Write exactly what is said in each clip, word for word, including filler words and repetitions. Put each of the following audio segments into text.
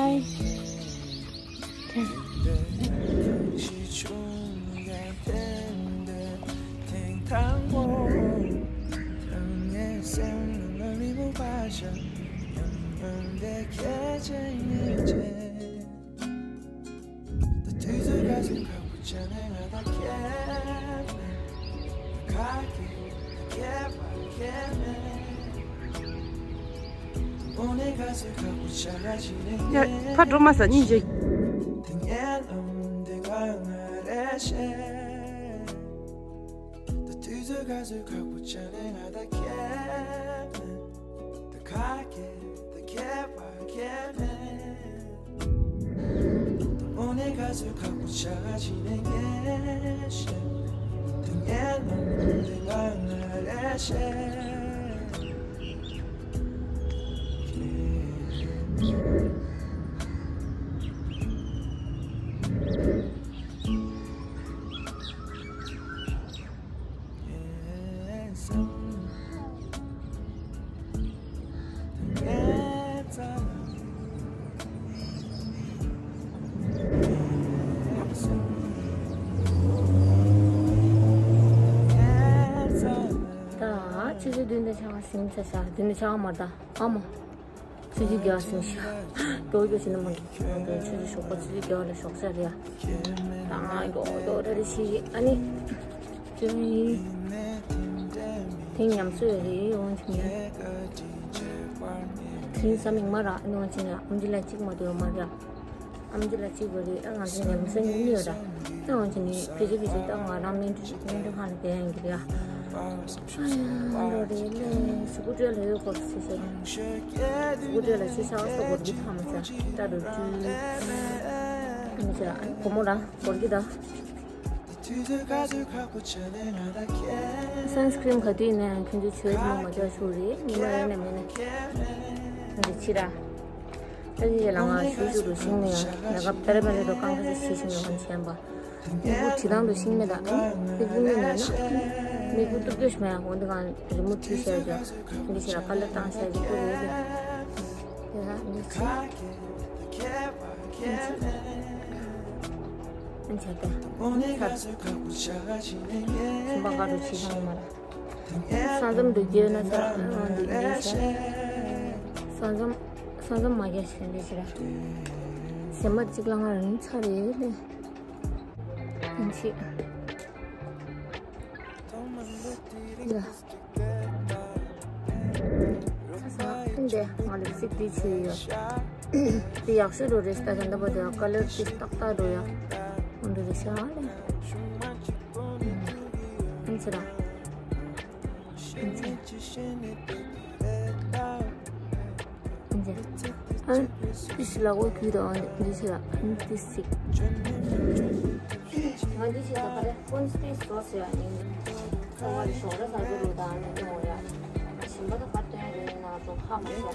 ཡ། ཕར་འགྲོ་མ་ཟ་སྙིང་རྗེ། ད་ཆུ་ཚོད་བདུན་དང་ཕྱེད་ཀ་ཟིན་ཚར་ཤག་བདུན་དང་ཕྱེད་ཀ་མ་རེད་ད། ཨ་མ། ཆུ་ཚོད་བརྒྱད་ཟིན་ཤག་མགྱོགས་མགྱོགས་ཕྱིན་ན་མ་འགྲིག་ཆུ་ཚོད་ཞོགས་པ་ཆུ་ཚོད་བརྒྱད་ལ་ཞོགས་ཤག་རེད་ཡ། ད་ང་མགྱོགས་མགྱོགས་ར་རི་ཤི་ཡི་ཨ་ནི། ཅི་ཡིན། དེང་ཉམས་གསོ་ཡོད་རེད་འོང་ཅི་ནས། དེང་ས་མིག་མ་ར་ཨ་ནི་འོང་ཅི་ནས་ཨམ་ཆི་ལ་གཅིག་མ་གཏོགས་ཡོད་མ་རེད་ཡ། ཨམ་ཆི་ལ་གཅིག་པ་རེད། ཨ་ང་ཚོ་ཉམས་གསོ་ཉུང་ཉུང་ཡོད་ར། ཨ་འོང་ཅི་ནས་ཕལ་ཆེར་ཕལ་ཆེར་ད་ང་རང་སྨན་ཁང་སྨན་ཁང་ལ་བསྡད་ཡོང་གི་རེད་ཡ། ཨ་ཡ་འགྲོ་རེད་ལས་སུ་ཀུ་ཏྲེ་ལ་ཡོད་སྐོར་ཟེར་ཟེར། སུ་ཀུ་ཏྲེ་ལ་ཆུ་ཤག་ས་སྒོར་གྱི་ཐ་མ་ཟེར་ཏྲ་རུ་ཏྲུ། ཨ་ནི་ཟེར་ཨ་ནི་བུ་མོ་ར་སྒོར་གྱི་ད། སན་སི་ཀྲིན་ག་དུས་ནས་ཁྱོད་ཚོས་ཆོས་མོ་མ་རྒྱག་ཆོག་རེད་ཉི་མ་ཡིན་ན་མིན་ན། འདི་ཕྱི་ར། ད་ཅི་ལ་ང་ཞུ་ཞུ་རུ་ཤིང་ནས་ཡང་མེ་ཀབ་ཏར་མ་རེད་དོ་རྐང་ཁ་ཤས་ཤིང་ནས་ཧོན་ཆེན་པ། སྨུག་པོ་བྲིས་སྟངས་དུ་ཤིང་མེད་ད། སྨུག་པོ་མེད་ན་ན། སྨུག་པོ་གཏུབ་རྒྱུ་ཞིག་མེད་ཡང་འོན་ཏེ་གང་རི་མོ་བྲིས་བྱས་ཀྱང་འདི་ཕྱི་ར་ཀ་ལར་བཏང་བྱས་ཀྱི་ཀུ་རེད་དེ། དེ་ལ་འདི་ཕྱི། ཨན་ཆ་ཏེ། ཁྱིམ་པ་ག་རུ་ཆི་ཤང་མ་ར། ས་མཚམས་འདུག་རྒྱུ་ན་ཚ་འདུག་རྒྱུ་ཤ། ས་མཚམས་ས་མཚམས་མ་རྒྱ་ཞིག་འདི་ཕྱི་ར། ཟེ་མ་གཅིག་ལ་ང་རང་ཚ་རེད་ལེ། ཨན་ཆི། ཡ། ཚ་ཚ་ཨིན་ཏེ་ང་ལིབ་སི་ཊིག་འདི་བྱས་ཡོད། འདི་ཡག་ཤོས་འགྲོ་རེད་ད་ད་འདི་པ་དེ་ཀ་ལར་ཏིས་ཏག་ཏག་འགྲོ་ཡ། འོན་འགྲོ་རེད་ཤག་ཨ་ལེ། ཨིན་ཚེ་ར། ཨིན་ཚེ། ཨ་ཏི་སི་ལ་འོ་གུ་དང་འདི་ཆེ་ལ་ཨ་ཏི་སི། ང་འདི་ཆེ་ད་ག་རེ་ཀོན་སི་ཏི་སོ་སི་ཡ་ནི། ང་ལ་ཞོགས་ར་ས་གུ་རུ་དང་ནི་ནོ་ཡ། ཞིམ་པ་ད་ག་སྟོན་རེད་ན་ཚོ་ཧ་མ་སོ།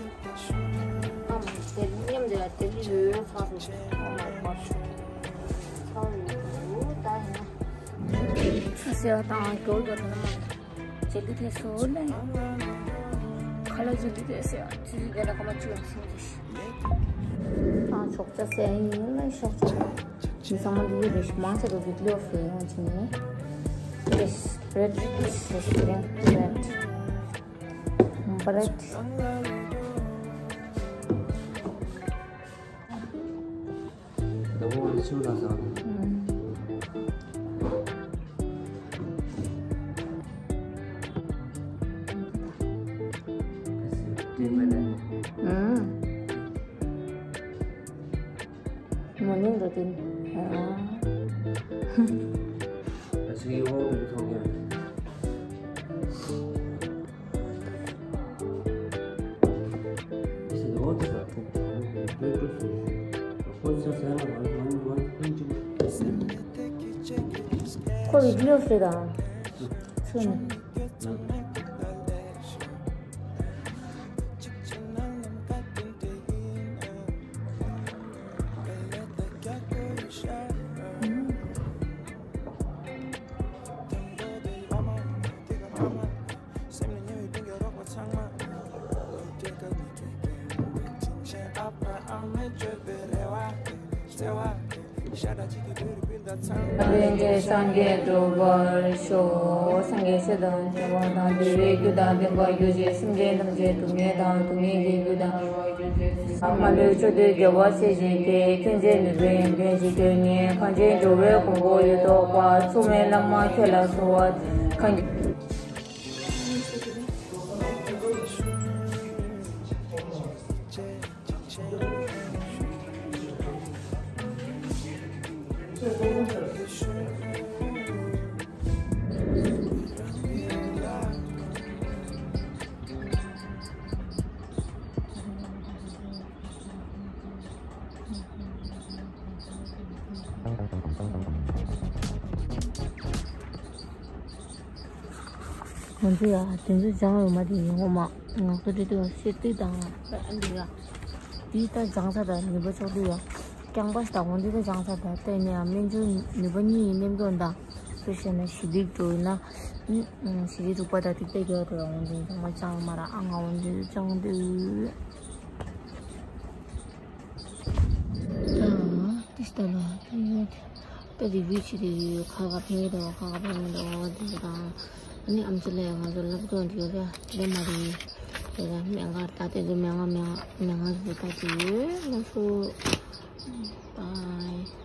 ཧ་མ་དེ་མཉམ་དུ་ཡ་དེ་ལི་ཡོད་ཚ་སོ། ཧ་མ་ཡོད་མ་སོ། ཚ་ཡོད་ད་ཡིན་ན། ཚ་སེ་བ་དང་གྱོལ་དོ་དེ་ན་མ། ཇེ་ལི་ཐེ་སོ་ལེ། ཁ་ལ་ཇེ་ལི་ཐེ་སེ་ཇེ་ལི་དེ་ལ་ཁ་མ་ཅི་ལ་སིང་ཏུ་ཤི། ཨ་ཆོག་ཅ་སེ་ཡིན་ལེ་ཤོག་ཅ། ཇི་ཚང་མ་འདི་རེ་ཤི་མང་ཆེ་བ་བི་ཌི་ཡོ་ཕེ་ཡོང་ཅི་ནི། རེ་ཤི་རེད་ཤི་ཤི་རེད་རེད། བ་རེད། ད་བོ་ཆུ་ལ་ཟ། མོ་ནིང་རོ་ཏིན། ཁོ་བི་ཌི་ཡོ་ཕེ་དང་། ཚུན། ལྷན་ཅིག་སངས་རྒྱས་འགྲུབ་པར་ཤོག་སངས་རྒྱས་ཆོས་དང་བྱེ་བ་དང་། འདུལ་བའི་རྒྱུ་དང་ལྡན་པར་གྱུར་ཅིག་སེམས་ཅན་ཐམས་ཅད་སྡུག་བསྔལ་དང་སྡུག་བསྔལ་གྱི་རྒྱུ་དང་། མ་ལུས་ཕྱོགས་དུས་རྒྱལ་བ་སྲས་བཅས་ཀྱི། མཁྱེན་བརྩེ་ནུས་པའི་མགོན་གྱིས་བསྐྱོད་ནས། གངས་ཅན་འགྲོ་བའི་མགོན་པོ་ཡོད་དོ་ཀ། མཚུངས་མེད་བླ་མ་ཁྱེད་ལ་གསོལ་བ། གང་། ང་ཚོ་ཡ་དེ་ཚོ་སྦྱང་ཡོད་མ་དེ་ཡིན་ངོ་མ། ང་ཚོ་དེ་དུས་ཤེས་ཏིག་དང་ཨ་འདི་ཡ། དེ་ད་སྦྱང་ས་དང་ནུས་པ་ཆགས་དུས་ཡ། རྐྱང་པ་ཞིག་དང་འོན་ཏེ་ད་སྦྱང་ས་དང་ལྟས་ནས་ཡང་སྨན་བཅོས་ནུས་པ་གཉིས་ཡིན་ནེམ་ཀྱོན་དང་། དཔེ་བཤད་ན་ཞི་བདེ་འགྲོ་ཡིན་ན། ཞི་བདེ་རུག་པ་དང་ཏིག་ཏའི་རྒྱལ་བ་དུ་ཡང་འོན་ཏེ་སྦྱང་པ་སྦྱང་མ་ར་ཨ་ང་འོན་ཏེ་སྦྱང་དུས། ད་ཏི་སྟ་ལ་ཏི་ཡོད། ད་རི་བི་ཆི་རི་ཁ་ཁ་ཕེ་དོ་ཁ་ཁ་ཕེ་དོ་དེ་དང་། ཨ་ནི་ཨམ་ཆི་ལ་ཡང་ང་ཚོ་ལབ་དོན་དེ་ཡོད་ར་དེ་མ་རེད། དེ་ལ་མེ་ང་ད་དེ་ཚོ་མེ་ང་མེ་ང་མེ་ང་ཟེར་ད་དེ་ཡོད་ལ་སོ། བའི།